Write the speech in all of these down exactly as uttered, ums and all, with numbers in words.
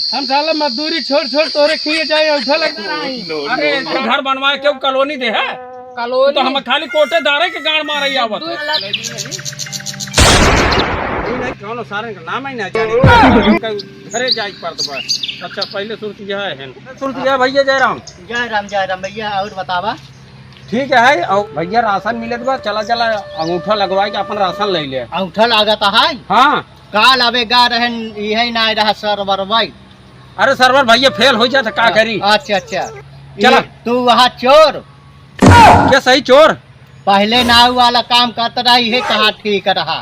हम साला मजदूरी छोड़ छोड़ तोरे किए जाए, उठा लगता नहीं। अरे, तू घर बनवाए क्यों कॉलोनी दे है? कॉलोनी? तो हम खाली कोटेदारे के गाड़ मारे आवत है। नहीं, नहीं, कौनो सारे का नाम ही ना जाने। हमका घरे जाए के पड़त बा। अच्छा, पहले सुरतिया है। सुरतिया भैया जयराम। जय राम, जय राम भैया, और बतावा? ठीक है, और भैया राशन मिलत बा, चला चला अंगूठा लगवाए के अपन राशन ले ले। अंगूठा लागत है? हाँ। काल अबे गा रहन, इहे ना रहा सर बरवाई। अरे सरवर भैया फेल हो जाता, का करी? अच्छा, अच्छा। चला। ये तू वहाँ चोर। क्या सही चोर? पहले नाऊ वाला काम करत रहा, इहे कहाँ ठीक रहा।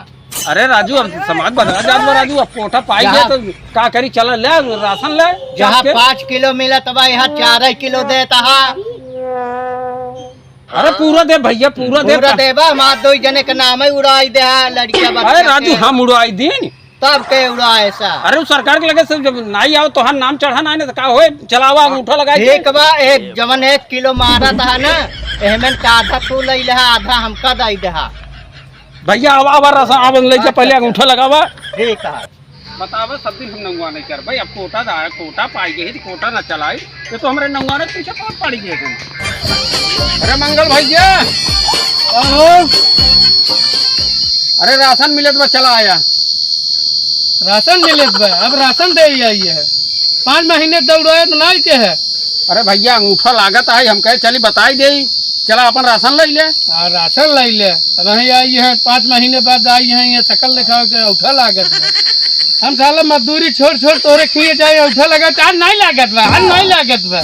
अरे राजू, अब समाज बदला जात बा राजू, अब कोटा पाई गया तो का करी? चला ले राशन ले, जहाँ जाके। पाँच किलो मिलत बा, यहाँ चार किलो देता है। अरे पूरा दे भैया, पूरा दे। पूरा देबा, हमार दो जने के नाम ही उड़ाई दे है, लड़किया बच्चा अरे राजू, के। हम उड़ाई दीन। तब के उड़ाए सा? अरे, उ सरकार के लगे से जब नाई आओ, तोहार नाम चढ़ा नाई ना, तो का होए? चलावा, अंगूठा लगाई के। ठीक बा, एक जवन एक किलो मारत है ना, एहमें का आधा तू लई लेहा, आधा हमका दई देहा। भैया, आवा, आवा, रसा, आवा, ले जा, अच्छा, पहले अच्छा। अंगूठा लगावा। ठीक है। बतावा, सब दिन हम नंगवा नहीं कर भाई, अब कोटा दा, कोटा पाई गई, तो कोटा ना चलाई। ये तो हमरे नौवारे पीछे कौन पड़ गए तुम? अरे मंगल भैया। का हो? अरे राशन मिलत बा, चला आया। राशन मिलत बा? अब राशन दे आई है। पाँच महीने दौड़ाए तो नाई के है। अरे भैया, अंगूठा लागत है, हम कहे चली बताई देई, चला अपन राशन लई ले। हाँ, राशन लई ले। अब नहीं आई है, पाँच महीने बाद आई है, ये शकल दिखाओ के अंगूठा लागत है। हम साला मजदूरी छोड़ छोड़ तोरे किए जाए, अंगूठा लागत, आज नहीं लागत बा, आज नहीं लागत बा।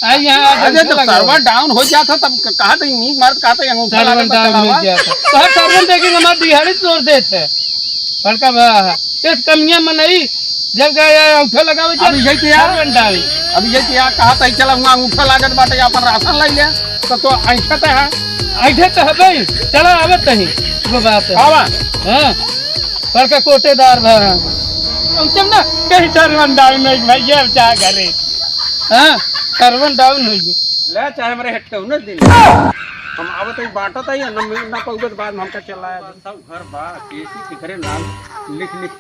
आ, यहाँ आज अरे, अंगूठा तो लगावा। Server down हो जात है, तब क-, कहा था, नीक मारत कहा था, अंगूठा server लागत बा, down हो चलावा। जात है। तो हर server देखे हमार दिहाड़ी तोड़ देत है। बड़का बा, इस कमिया में नहीं, जब गया अंगूठा लगावे अब जात, यही तो यार, server down। अब यही तो यार कहा था, चला, वहाँ अंगूठा लागत बाटे, अपन राशन ले ले, तो, तो ऐठे तो है। ऐठे तो है भाई, चला, आवत नहीं, वो बात है। आवा। हाँ, बड़का कोटेदार बा। हम सब ना, कहीं server down नहीं भाई, ये क्या करे? हाँ, server down हो गया। ले, चाहे हमरे हेड के उन्नीस दिन। हम आवत ही बांटत ही, ना मिल, ना पउबे, तो बाद में हमका चला आया। सब घर बा, केसी केकरे नाम लिख लिख।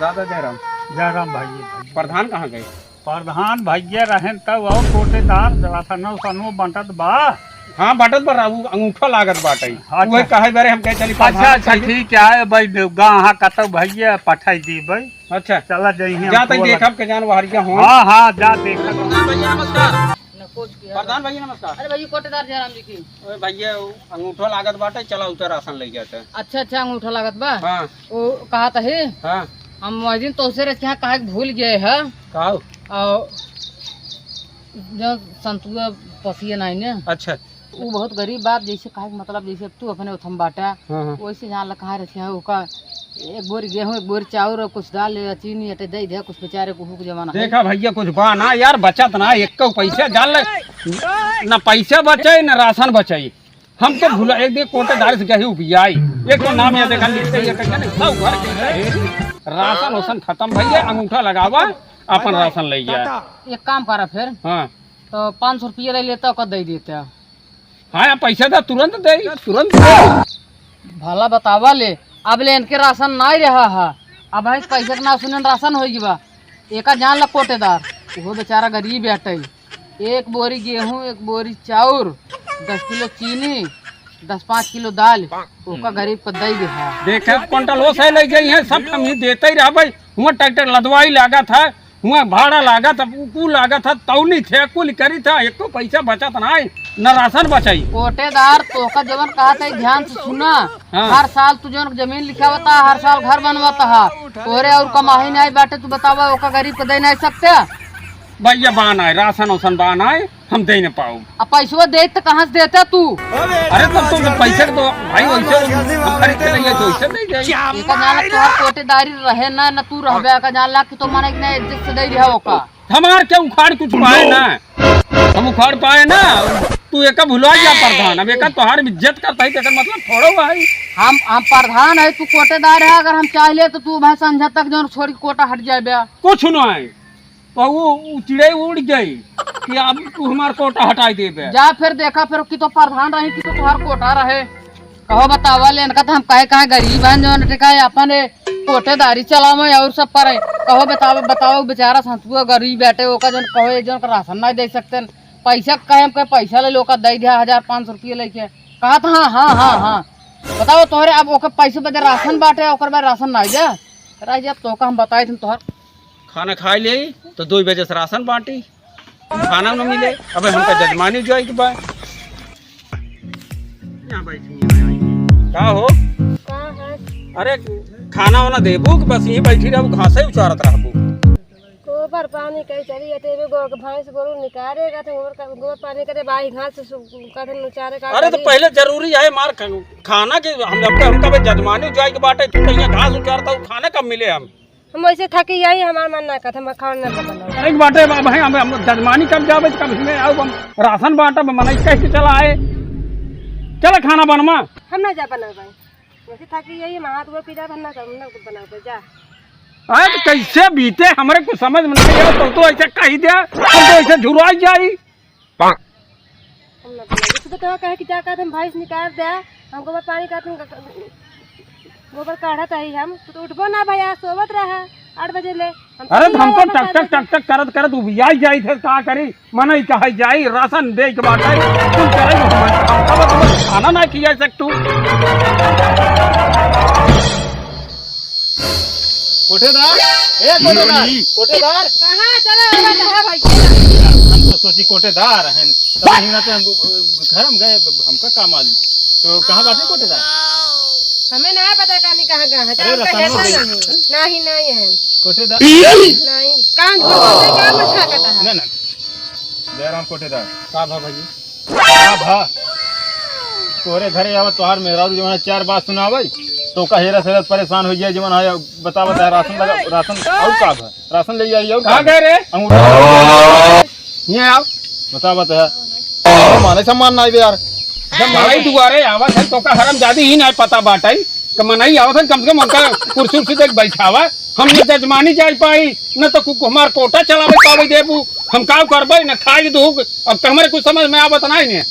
दादा जयराम। जयराम भाई, भाई। प्रधान कहाँ गए? प्रधान भैया रहेन तब और कोटेदार राशनो सनो बंटत बा। हाँ, बंटत बा, उ अंगूठा लागत बाटे। अच्छा। उहे कहे बारे हम कहे चली अच्छा, प्रधान अच्छा, कहे। ठीक है, भाई, गाँव कतौ भैया पठाई दी भाई। अच्छा। चला जइहे जा तई देखब के जान वहरिया हो। हाँ, हाँ, जा देखब। प्रधान भैया नमस्कार। न कुछ किया। प्रधान भैया नमस्कार। अरे भैया कोटेदार जयराम जी की। ओए भैया, उ अंगूठा लागत बाटे, चला उतर राशन ले जाते। अच्छा, अच्छा, अंगूठा लागत बा। हाँ। ओ कहा त है। हाँ। हम वही दिन तोसे रह के यहाँ कहा के भूल गए है। का हो? और जो संतुआ पसिया नाई ने। अच्छा। उ बहुत गरीब बाप, जैसे कहा के मतलब जैसे अब तू अपने उथम बाटा, हाँ, हाँ। वैसे जान ला कहाँ रखे हैं, ओका एक बोरी गेहूं, एक बोरी चाउर और कुछ दाल या चीनी अटे दे दे, कुछ बेचारे को हुक जमाना है। देखा भैया, कुछ बा ना यार, बचत ना, एक पैसा जान ले, ना पैसा बचे, ना राशन बचे। हम तो भुला, एक दिन कोटेदार से गही उबियाई, एक तो नाम ये देखा लिखते ये कहीं नहीं, सब घर के रहे। राशन ओसन खत्म भैया, अंगूठा लगावा, अपन राशन ले जाए। एक काम करा फिर। हाँ। तो पाँच सौ रुपया ले लेता, ओकर दे देता। हाँ, पैसा दा, तुरंत दे, तुरंत दे। भला बतावा ले, अब ले इनके राशन नाई रहा है। अब भाई पैसा के ना सुने राशन होई बा। एका जान ला कोटेदार, वो बेचारा गरीब बाटे। एक बोरी गेहूं, एक बोरी चाउर, दस किलो चीनी, दस पाँच किलो दाल, ओका गरीब को दे दे है। देखे क्विंटल वो से ले गई है, सब हम ही देते ही रहा भाई। हुआ ट्रैक्टर लदवाई लागत है, हुआ भाड़ा लागत, अब उ कुल लागत है, तौली थे, कुल करी था, एको पैसा बचत नाई, न राशन बचाई। कोटेदार, तोका जवन कहा था, ध्यान से सुना। हाँ। हर साल तू जवन जमीन लिखावता, हर साल घर बनवाता है, तोरे और कमाही नाई बाटे, तू बतावा, ओका गरीब के दे नाई सकते? भैया, बा नाई, राशन ओसन बा नाई, हम दे न पाऊ। अब पैसवा दे त कहाँ से देता तू? अरे, तब तो पैसे तो भाई वैसे हम खरीद के लइए तो वैसे दे जाई। एका जान ला तोहार कोटेदारी रहे ना, ना तू रहबे, एका जान ला कि तो माने इतना इज्जत से दे रहा ओका। हमार क्या उखाड़ कुछ पाए ना, हम उखाड़ पाए ना, तू एका भुला जा प्रधान। अब एका तोहार इज्जत करता ही, तेकर मतलब थोड़ो भाई। हम, हम प्रधान है, तू कोटेदार है, अगर हम चाह ले तो तू भाई संझा तक जौन छोड़ के कोटा हट जाए बे। कुछ ना है। तो वो, वो चिड़ै उड़ गई कि अब तू हमार कोटा हटाई देबे। जा फिर देखा फिर कि तो प्रधान रही कि तो तोहार कोटा रहे। कहो बतावा ले इनका तो हम कहे कहाँ गरीब हैं जो इनके कहे अपन ए, कोटेदारी चलावे और सब करे। कहो बताओ, बताओ, बेचारा संतुआ गरीब बैठे, ओका जन कहो, एक जन का राशन नाहीं दे सकते। पैसा कहे, हम कहे पैसा ले लो, ओका दे दिया हजार पाँच सौ रुपये लेके। कहा था, हाँ, हाँ, हाँ, हाँ। बताओ तोहरे, अब ओकर पैसे बदे राशन बांटे, ओकर बाद राशन नाहीं दे। रह जा, तोका हम बताई, तुम तोहर खाना खाई ले तो दो बजे से राशन बांटी, खाना न मिले। अबे हमका जजमानी जाए के बा। यहाँ बैठी है। का हो? का है? अरे खाना वाना देबू कि बस यहीं बैठी रहबू, घासे उचारत रहबू? गोबर पानी कहीं चली जाते, एगो गो-, भैंस गोरू निकालेगा तो गोबर का, गोबर पानी करे, बाई घास सु-, का दिन उचारे का अरे तो करी? पहले जरूरी है मार ख-, खाना के, हम, हमका, हमका बे जजमानी जाए के बाटे, तू कहीं घास उचारता हूँ, खाना कब मिले हम? हम वैसे थकी जाई, हमार मन ना कहत, हम खाना ना बनाओ। अरे एक बाटे बा-, भाई, हम, हम जजमानी कब जाबे, कब हमें आओ, हम राशन बांटब, मनई कह के चला आए। चला खाना बनवा। हम ना जा बनाओ भाई, वैसे थकी जाई, हम हाथ गोड़ पीला, हम ना, हम ना बनाओ, जा। अरे तो कैसे बीते, हमरे कुछ समझ में नहीं आया, तो, तो ऐसे कही दे, हम तो ऐसे झुरवाई जाई। हम ना बनाई। जैसे तो कहा, कहे कि जा कहत हम भैंस निकाल दे, हम गोबर पानी करत हम, गोबर काढ़त हई हम, तो, तो उठबो ना भैया, सोवत रहा आठ बजे ले। हम अरे तो तो हम तो आया टक टक बता टक टक करत करत उबियाई जाई थे, का करी? मनई कहे जाई, राशन दे के बाटे, तुम करे हो, हम, हम कब तुम खाना ना खिया सकतू। कोटेदार, ए कोटेदार, कोटेदार। कहाँ चला गया था भैया? हम तो सोची कोटेदार हैं, तब हिंगना तो हम घर में गए, हमका का मालूम। तो कहाँ बाटे कोटेदार? हमें ना पता कानी कहाँ गया है, अरे तो हमका रतनवा हेता दे। नहीं। नहीं, नहीं है। कोटेदार। नहीं, कान झूठ बोलते, कान में झांकता है। ना, ना। जयराम कोटेदार। का भा भैया? का भा? तोरे घरे आवत तोहार मेहरारू जवन है चार बात सुनावे, तो का हेरत हेरत परेशान हो जाए, जवन है बतावत है राशन लगा, राशन और का भा? राशन ले आई और का का कह रे? अंगूठा ये आओ। बतावत है। माने सम्मान ना आइबे यार। जब मनई दुआरे आवत है तो का हरम जादी ही ना पता बाटई कि मनई आवत है, कम से कम उनका कुर्सी उर्सी देख बैठावा। हम ये जजमानी जाए पाई, न तो कु-, हमार कोटा चलावे पावे देबू, हम का करबे, न खाए दूग। अब तो हमरे कुछ समझ में आवत नहीं ने।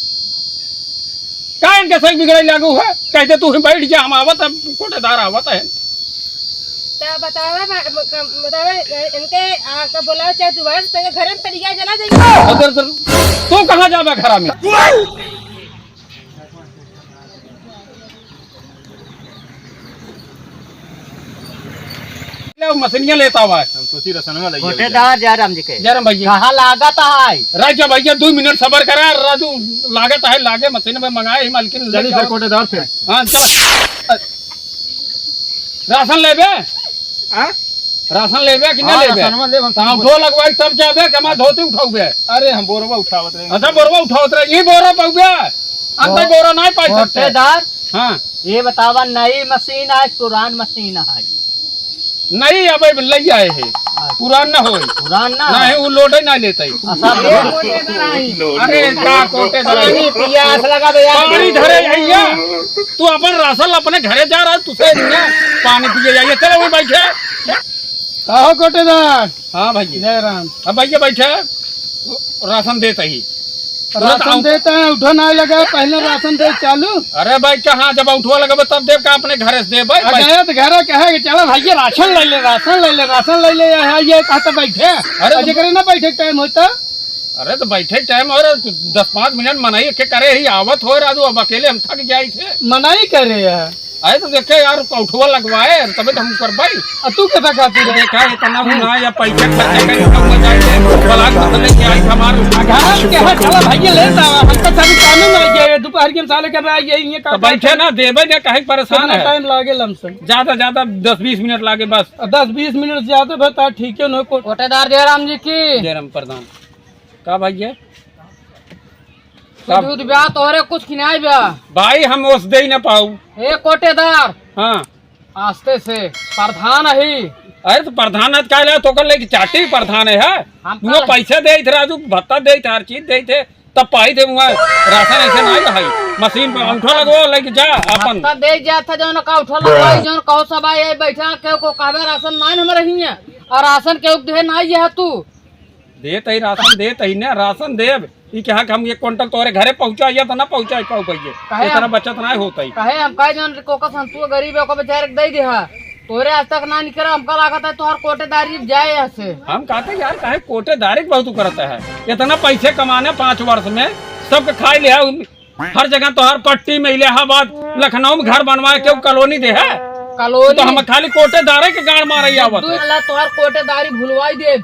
का इनके सही बिगड़े लागू है? कहते तू ही बैठ जा, हम आवत, अब कोटेदार आवत है। तो बतावे, बतावे, इनके आके बोलाओ, चाहे दुआरे से पहले घरे में पलिया जला जाइए। उधर, उधर, तू कहाँ जाबे घरा में? ले, मशीनिया लेता हुआ है। हम सोची रसनवा लइया कोटेदार जयराम जी के। जयराम भैया। कहाँ लागत है? राजा भैया, दो मिनट सबर करा, राजू लागत है, लागे मशीन में मंगाए ही मालकिन चली लेके फिर आओ। कोटेदार फिर। हाँ, चल। राशन लेबे? हाँ? राशन लेबे कि ना हाँ, लेबे? राशनवा लेब हम। तो हम धो लगवाई तब जाबे कि हमार धोती उठाउबे? अरे, हम बोरवा उठावत रहे। अच्छा, बोरवा उठावत रहे। ई बोरा पाउबे? अंत हाँ। बोरा नहीं पाई सकते। कोटेदार, हाँ। ये बतावा, नई मशीन है, पुरान मशीन है? नई, अब लई आए है। अच्छा। पुरान ना होई। पुरान ना नहीं, है। वो लोड ही ना लेते ही। अच्छा, अरे, का कोटेदार? पानी पियास लगा बे यार। पानी धरे भैया। तू अपन राशन अपने घरे जा रहा है, तुसे ना पानी पिए जाइए। चलो, वो बैठे। कहो कोटेदार। हाँ भैया। जय राम। अब भैया बैठे, राशन देते ही। राशन तुरंत देते हैं, उठो ना लगा, पहले राशन दे चालू। अरे भाई, कहाँ जब उठवा लगबे तब देब का अपने घरे से देब भाई, आ भाई। गए तो घरे कहे कि चलो भैया राशन ले ले, राशन ले ले, राशन ले ले, यहाँ ये कहते बैठे। अरे अरे तो जेकरे ना बैठे टाइम होता। अरे तो बैठे टाइम और दस पाँच मिनट मनई के करे ही आवत हो राजू, अब अकेले हम थक जाई थे। मनई करे है। अरे तो देखे यार, उठवा लगवाए, तबे तो हम करबाई। आ तू कैसा खाती रहे? देखा, इतना भी ना, या पैसा खर्चा करी, तो मजा आई है। बलाक बदले के आई हमार। आ, घर के है, चला भैया, ले जा, हमका सारी कानून आ गया, ये दोपहर के हम साले कर रहा है, ये, ये तो काम बैठे ना, देबे दे, काहे परेशान कितना है? टाइम लागे लमसम? ज्यादा, ज्यादा दस बीस मिनट लागे बस। आ, दस बीस मिनट ज्यादा बता, ठीक है, नो को। कोटेदार जयराम जी की। जयराम प्रधान। का भाई ये? दूध ब्याह तोहरे कुछ खिनाई ब्याह। भाई, हम ओस दे ही ना पाऊ। ए कोटेदार। हाँ। आस्ते से प्रधान ही। अरे तो प्रधान है, का ले तो कर लेके चाटी प्रधान है, है? हम वो तो पैसे दे थे राजू, भत्ता दे थे, हर चीज दे थे, तब पाई थे वहाँ राशन ऐसे नहीं है। मशीन पर अंगूठा लगवा लेके जा अपन। भत्ता दे जा था, जौन का उठा लगवाई, जौन कहो सब आए बैठा, केहू को कहबे राशन नहीं हम रही है, और राशन केहू दे नहीं है तू। देत ही राशन, देत ही ना, राशन देब। ई कहा कि हम एक क्विंटल तोरे घरे पहुँचाइए तो ना पहुँचाई पाऊ भैया। काहे इतना हम बचत ना होता ही। काहे हम काहे जौन कोका संतुआ गरीब है, ओकर बेचारे के दे दे हा। तोरे आज तक ना निकला, हमका लागत है तोहर कोटेदारी जाए यहाँ से। हम कहते यार, काहे कोटेदारी के बहुत करता है, इतना पैसे कमाने पाँच वर्ष में, सबके खाई ले, हर जगह तोहर पट्टी में, इलाहाबाद, लखनऊ में घर बनवाए, केहू कॉलोनी दे है? कॉलोनी? तो हम खाली कोटेदारे के गाड़ मारे आवत है। अल्लाह तोहर कोटेदारी भुलवाई दे।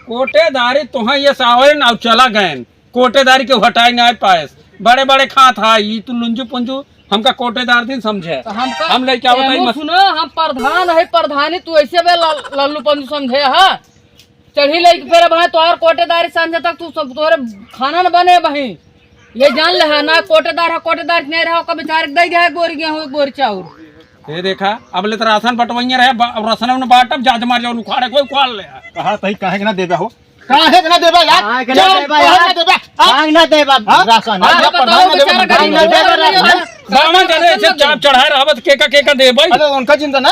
कोटेदारी तोहे ये सावन अब चला गए, कोटेदारी के हटाई ना पाएस। बड़े बड़े खात है, ई तू लुंजू पुंजू हमका कोटेदार दिन समझे। तो हमका हम लइके आवत एमो मत। सुनो, हम प्रधान है, प्रधानी तू ऐसे बे ल-, लल्लू पंजू समझे है। चढ़ी लइके फिर अब है तोहर कोटेदारी सांझे तक तू सब तोहरे खाना न बने बही। ये जान ले है ना, कोटेदार है, कोटेदार नहीं रहा, कभी चार दे दे है, गोरी गेहूं, गोरी चाउर। ये देखा, अब ले तो राशन बंटवइया रहे, बा-, अब राशन में बांटब, जा जमा जाओ, उखाड़े कोई उखाड़ ले। कहा तही काहे के ना देबे हो? काहे के ना देबे यार? काहे के ना देबे यार? काहे ना देबे? हाँ? काहे ना देबे हाँ? राशन? हाँ? ये बताओ, प्रधान ना देबे, बेचारा गरीब ना देबे राशन। राशन। बावन जने ऐसे चाप चढ़ाए रहबत, के का, के का देबे? अरे उनका चिंता ना।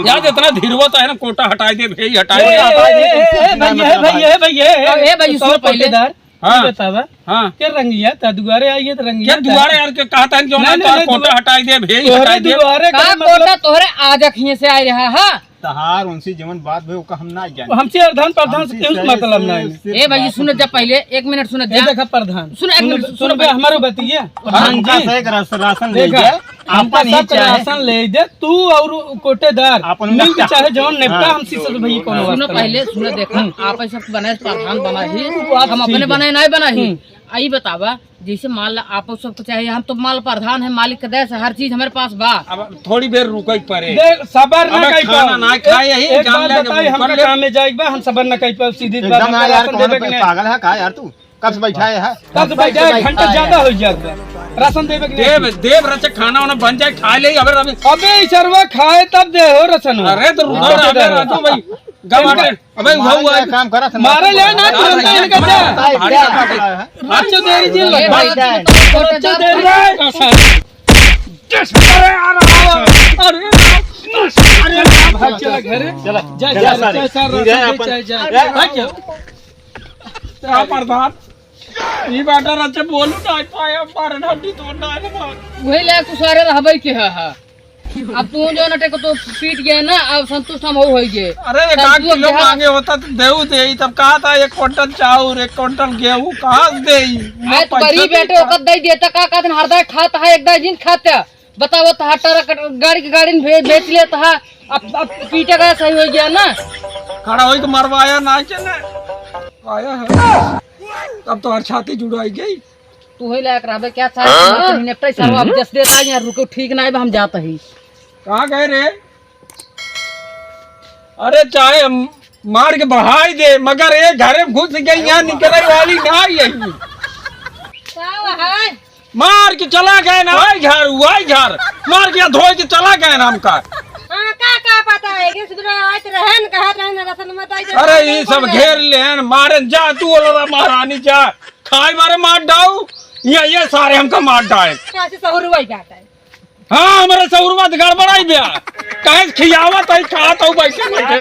यार, इतना धीरवत है ना, कोटा हटाई दे, भेई हटाई ए, दे। ए, ए, ए, ए, भैया, ए, भैया, ए, भैया, ए, ए, ए, भाई, तो सुनो पहले। कोटेदार, हाँ। ये बतावा, हाँ। के रंगिया, ता दुआरे आई है, तो रंगिया के ता। दुआरे यार के कहता है, जो नहीं, ना नहीं, तोहर नहीं, कोटा दुआ-, हटाई दे, भेई तोहरे हटाई दे। दुआरे का का मतलब? कोटा तोहरे आज अखिए से आए रहा, हाँ? तहार उनसे जवन बात भई, ओका हम ना जाने। हमसे अर्धान प्रधान से हमसे केहू से सही मतलब से, ना है। से ए भाई, बात सुनो नहीं। जब पहले, एक मिनट सुनो ए जा। देखा प्रधान, सुन, एक सुन, मिनट, सुन सुन बे, भाई। हमारो बतिया। प्रधान हमका जी। से एक रास-, राशन ले देखा, जा। हमका आपन ही सब चाहे। राशन ले दे, तू और कोटेदार आपन मिल के निपटा। चाहे जौन निपटा, हाँ। हम सीसत भाई कौन सुनो वास्ता पहले, नहीं। सुनो देखा, हम्म। आप ऐसा बनाए प्रधान बना ही, तू बात हम अपने ठीक है। बनाए नहीं बना ही। हम्म। आई बतावा, जैसे मान ला आप सबको चाहिए, हम तो माल प्रधान है, मालिक के दया से हर चीज हमारे पास बा। अब थोड़ी देर रुकै पड़े। देख, सबर ना अबे कई खाना पाओ। ना खाए एक, यही, एक जान बात ले के बताई, भूखल हमका ले। काम में जाए बा, हम सबर ना कई पाओ, सीधी बात एकदम हमका यार, राशन कौन देबे के नहीं। पागल है का यार तू? कब से बैठा है? कब से बैठा है? घंटा ज्यादा हो जात बा। राशन देबे के नहीं। देब, देब रचे खाना वाना बन जाए, खा ले। अबे रवि अबे ई सरवा खाए तब दे हो राशन। अरे तो रुको ना, अबे राजू भाई, गवा दे। अबे भाई, भाई, भाई। काम करत है। मारे ले ना, तुरंत इनका दे। भारी काम है। अच्छा, देरी जी ए लगा। भाई, अच्छा, देरी। अरे, अरे, अरे, भाग चला घरे। चला, जा, चला, जा, सारे। जा, सारे, धीरे जा, अपन। जा, जा। जा। भाग चला। का प्रधान? ई बाटा रचे बोलू ना पाया, मारे हड्डी तोड़ ना है ना। वही ले तू सारे रहबे के हा, हा। अब तू जो नटे को तो पीट गए ना, अब संतुष्ट हम हो होई गए। अरे, एक तब आध तू किलो अभ्यास मांगे होता तो देऊ दे, तब कहा था एक क्विंटल चाउर, एक क्विंटल गेहूं कहाँ से दे? आज तो गरीब बेटे ओकर दे देता, का, का दिन हर दाई खाता है, एक दाई जिन खाता। बताओ तो हर ट्रक गाड़ी के गाड़ी में भे-, बेच लेता है। अब, अब पीटे का सही हो गया ना। खड़ा होई के मरवाया ना के ना। आया है। अब तो हर छाती जुड़ाई गई। तू ही लायक रहबे क्या साहब? हाँ? तुम्हारे नेपटाई साहब, अब जस देता है यहाँ रुको, ठीक ना है, हम जाता ही। कहाँ गए रे? अरे चाहे हम मार के बहाई दे, मगर ये घरे में घुस गई, यहाँ निकले वाली ना यही। का है? मार के चला गए ना, आई घर, आई घर, मार के धोए के चला गए ना हमका। हाँ, का, का पता है कि सुधरा आइत रहन, कहत रहन, रसन मत आई, अरे, ये सब घेर लेन, मारन जा, तू बोला महारानी जा। खाए बारे मार डाऊ, ये, ये सारे हमका मार डाए। कैसे सहूर वही बात है। हाँ, हमारे सहूरवा तो गड़बड़ाई बया। काहे खियावत है, खात हूँ बैठे बैठे।